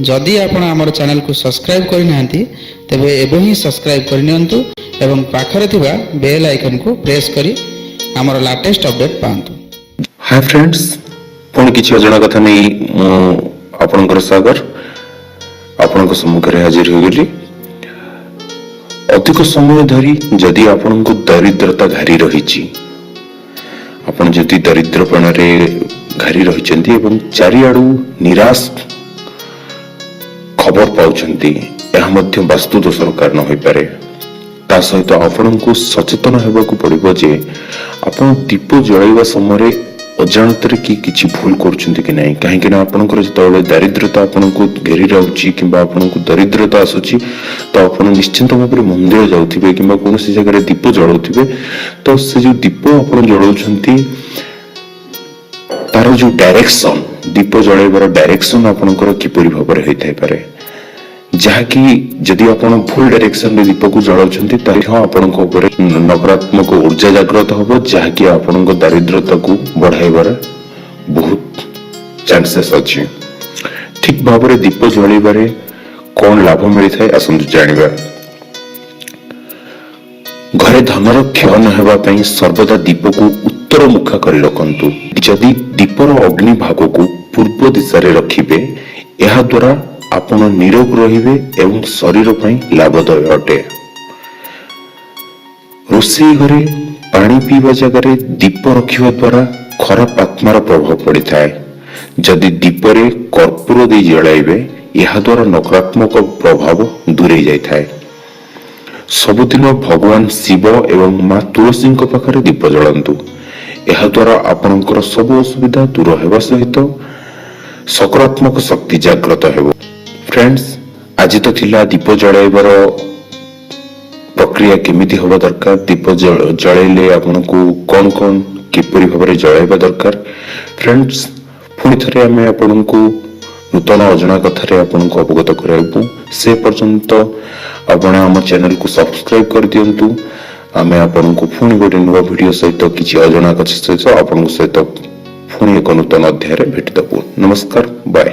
ଯଦି ଆପଣ ଆମର ଚ୍ୟାନେଲକୁ ସବସ୍କ୍ରାଇବ୍ କରିନାହାନ୍ତି, ତେବେ ଏବେ ହିଁ ସବସ୍କ୍ରାଇବ୍ କରିନିଅନ୍ତୁ ଏବଂ ପାଖରେ ଥିବା ବେଲ୍ ଆଇକନ୍କୁ ପ୍ରେସ୍ କରି ଆମର ଲାଟେଷ୍ଟ ଅପଡେଟ୍ ପାଆନ୍ତୁ। ହାଏ ଫ୍ରେଣ୍ଡସ୍, ପୁଣି କିଛି ଅଜଣା କଥା ନେଇ ମୁଁ ଆପଣଙ୍କର ସାଗର ଆପଣଙ୍କ ସମ୍ମୁଖରେ ହାଜିର ହୋଇଗଲି। ଅଧିକ ସମୟ ଧରି ଯଦି ଆପଣଙ୍କୁ ଦରିଦ୍ରତା ଘାରି ରହିଛି, ଆପଣ ଯଦି ଦରିଦ୍ରପଣରେ ଘାରି ରହିଛନ୍ତି ଏବଂ ଚାରିଆଡୁ ନିରାଶ ଖବର ପାଉଛନ୍ତି, ଏହା ମଧ୍ୟ ବାସ୍ତୁ ଦୋଷର କାରଣ ହୋଇପାରେ। ତା ସହିତ ଆପଣଙ୍କୁ ସଚେତନ ହେବାକୁ ପଡ଼ିବ ଯେ ଆପଣ ଦୀପ ଜଳାଇବା ସମୟରେ ଅଜାଣତରେ କି କିଛି ଭୁଲ କରୁଛନ୍ତି କି ନାହିଁ। କାହିଁକି ନା ଆପଣଙ୍କର ଯେତେବେଳେ ଦାରିଦ୍ରତା ଆପଣଙ୍କୁ ଘେରି ରହୁଛି କିମ୍ବା ଆପଣଙ୍କୁ ଦରିଦ୍ରତା ଆସୁଛି, ତ ଆପଣ ନିଶ୍ଚିନ୍ତ ଭାବରେ ମନ୍ଦିର ଯାଉଥିବେ କିମ୍ବା କୌଣସି ଜାଗାରେ ଦୀପ ଜଳାଉଥିବେ। ତ ସେ ଯୋଉ ଦୀପ ଆପଣ ଜଳାଉଛନ୍ତି, ତାର ଯୋଉ ଡାଇରେକ୍ସନ, ଦୀପ ଜଳାଇବାର ଡାଇରେକ୍ସନ ଆପଣଙ୍କର କିପରି ଭାବରେ ହୋଇଥାଇପାରେ, ଯାହାକି ଯଦି ଆପଣ ଭୁଲ ଡାଇରେକ୍ସନରେ ଦୀପକୁ ଜଳାଉଛନ୍ତି, ତାହେଲେ ହଁ, ଆପଣଙ୍କ ଉପରେ ନକାରାତ୍ମକ ଉର୍ଜା ଜାଗ୍ରତ ହବ, ଯାହାକି ଆପଣଙ୍କ ଦାରିଦ୍ରତାକୁ ବଢାଇବାର ବହୁତ ଚାନ୍ସେସ୍ ଅଛି। ଠିକ ଭାବରେ ଦୀପ ଜଳାଇବାରେ କଣ ଲାଭ ମିଳିଥାଏ, ଆସନ୍ତୁ ଜାଣିବା। ଘରେ ଧନର କ୍ଷୟ ନ ହେବା ପାଇଁ ସର୍ବଦା ଦୀପକୁ ଉତ୍ତର ମୁଖା କରି ରଖନ୍ତୁ। ଯଦି ଦୀପର ଅଗ୍ନି ଭାଗକୁ ପୂର୍ବ ଦିଶାରେ ରଖିବେ, ଏହା ଦ୍ୱାରା ଆପଣ ନିରୋଗ ରହିବେ ଏବଂ ଶରୀର ପାଇଁ ଲାଭଦାୟକ ଅଟେ। ରୋଷେଇ ଘରେ ପାଣି ପିଇବା ଜାଗାରେ ଦୀପ ରଖିବା ଦ୍ୱାରା ଖରାପ ଆତ୍ମାର ପ୍ରଭାବ ପଡ଼ିଥାଏ। ଯଦି ଦୀପରେ କର୍ପୂର ଦେଇ ଜଳାଇବେ, ଏହା ଦ୍ୱାରା ନକାରାତ୍ମକ ପ୍ରଭାବ ଦୂରେଇ ଯାଇଥାଏ। ସବୁଦିନ ଭଗବାନ ଶିବ ଏବଂ ମା ତୁଳସୀଙ୍କ ପାଖରେ ଦୀପ ଜଳାନ୍ତୁ। ଏହା ଦ୍ୱାରା ଆପଣଙ୍କର ସବୁ ଅସୁବିଧା ଦୂର ହେବା ସହିତ ସକାରାତ୍ମକ ଶକ୍ତି ଜାଗ୍ରତ ହେବ। ଫ୍ରେଣ୍ଡସ୍, ଆଜି ତ ଥିଲା ଦୀପ ଜଳାଇବାର ପ୍ରକ୍ରିୟା କେମିତି ହେବା ଦରକାର, ଦୀପ ଜଳାଇଲେ ଆପଣଙ୍କୁ କଣ କଣ କିପରି ଭାବରେ ଜଳାଇବା ଦରକାର। ଫ୍ରେଣ୍ଡସ୍, ପୁଣି ଥରେ ଆମେ ଆପଣଙ୍କୁ ନୂତନ ଅଜଣା କଥାରେ ଆପଣଙ୍କୁ ଅବଗତ କରାଇବୁ। ସେ ପର୍ଯ୍ୟନ୍ତ ଆପଣ ଆମ ଚ୍ୟାନେଲକୁ ସବସ୍କ୍ରାଇବ କରିଦିଅନ୍ତୁ। ଆମେ ଆପଣଙ୍କୁ ପୁଣି ଗୋଟେ ନୂଆ ଭିଡ଼ିଓ ସହିତ, କିଛି ଅଜଣା କଥା ସହିତ ଆପଣଙ୍କ ସହିତ ପୁଣି ଏକ ନୂତନ ଅଧ୍ୟାୟରେ ଭେଟିଦେବୁ। ନମସ୍କାର, ବାଏ।